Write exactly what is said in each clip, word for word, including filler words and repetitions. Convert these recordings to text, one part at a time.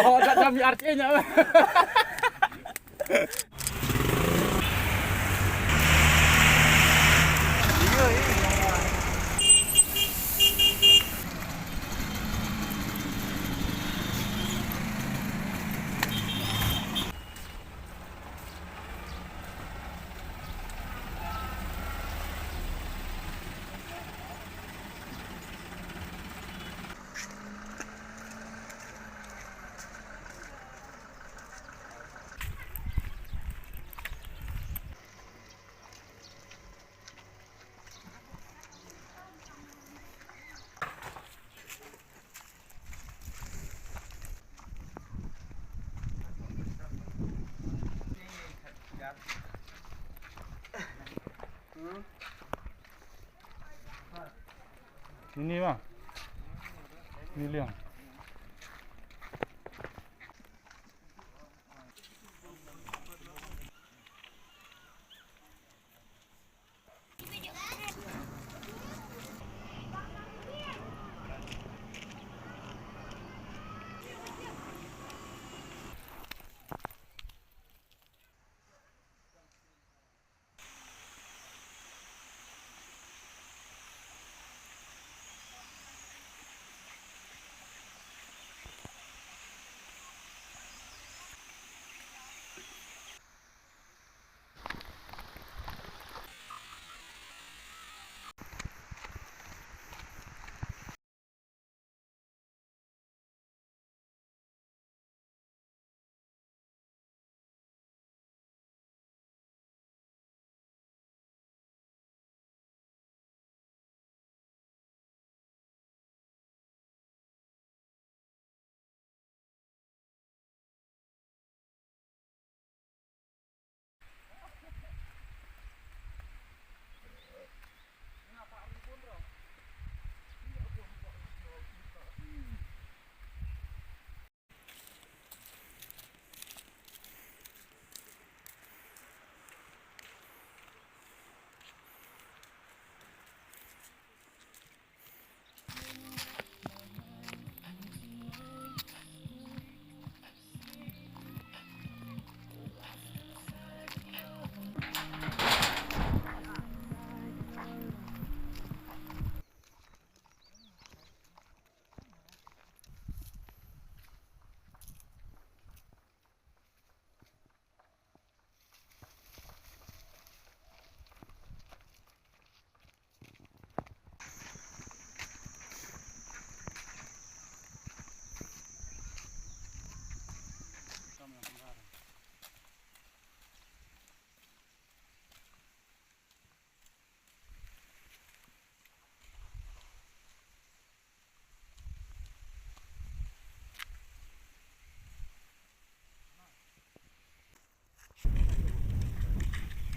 Oh, tak jam R T A nya. Ini mah. Ini liang.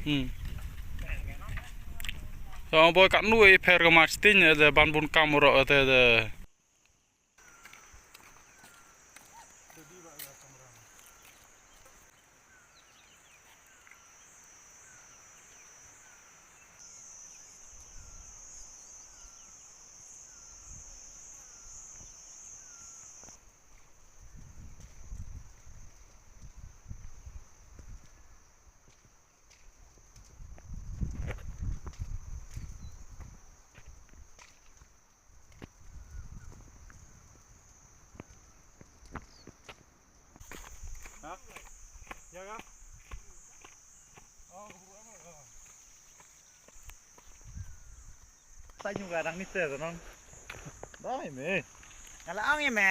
Hmm. Ong boi katno i pher ka Martin, eh, de ban bun kam ro te de. Ha? Ya ka? Oh, ta nyu ka dang ni te non. Dai me. Ngala ang ye me.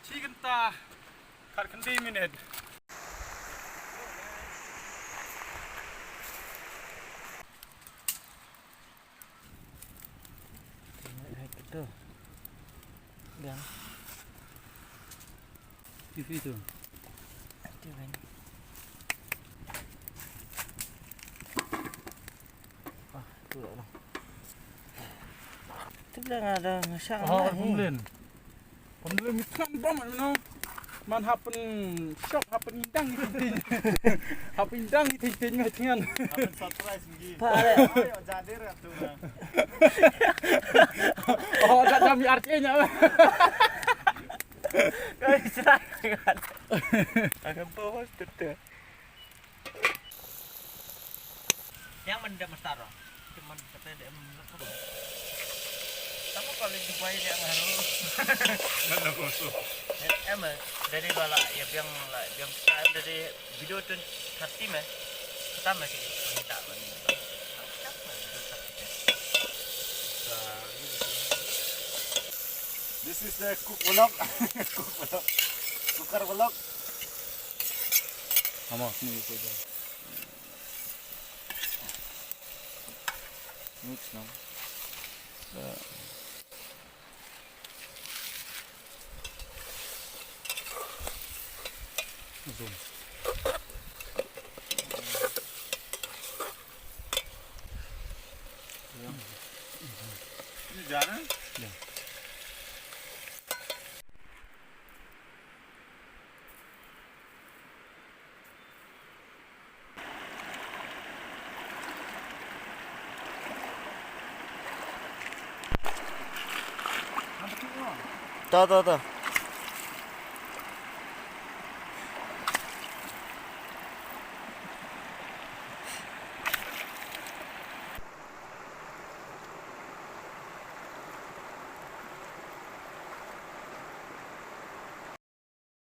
Shi kynta khatkhyndai minit. Biang. T V tu. Active kan. Wah, tu lah. Tu lah ada ngasang. Oh, lah, eh. Pemlin. Pemlin kan bom, no. Man happen shock, happen indang ni ting ting. Happen indang ni ting ting, ngai tingan. Happen surprise, mungkin. Pak, ada. Oh, ya, jadi dah tu, nah. Oh, tak kami artinya. Kau istirahat. Akan bawa tu. Yang mana dia mesti taruh? Cuman kata dia em-, em-, sama kalau Dubai dia ngaruh. Mana kosong? Ya, em, dari bala, ya, biang, la, biang, dari video tu thirty meh. Pertama sih, minta, minta. This is the cook vlog. Cook vlog. Cooker vlog. Vamos, sini, sini. Mix, no? So, Ta, ta, ta.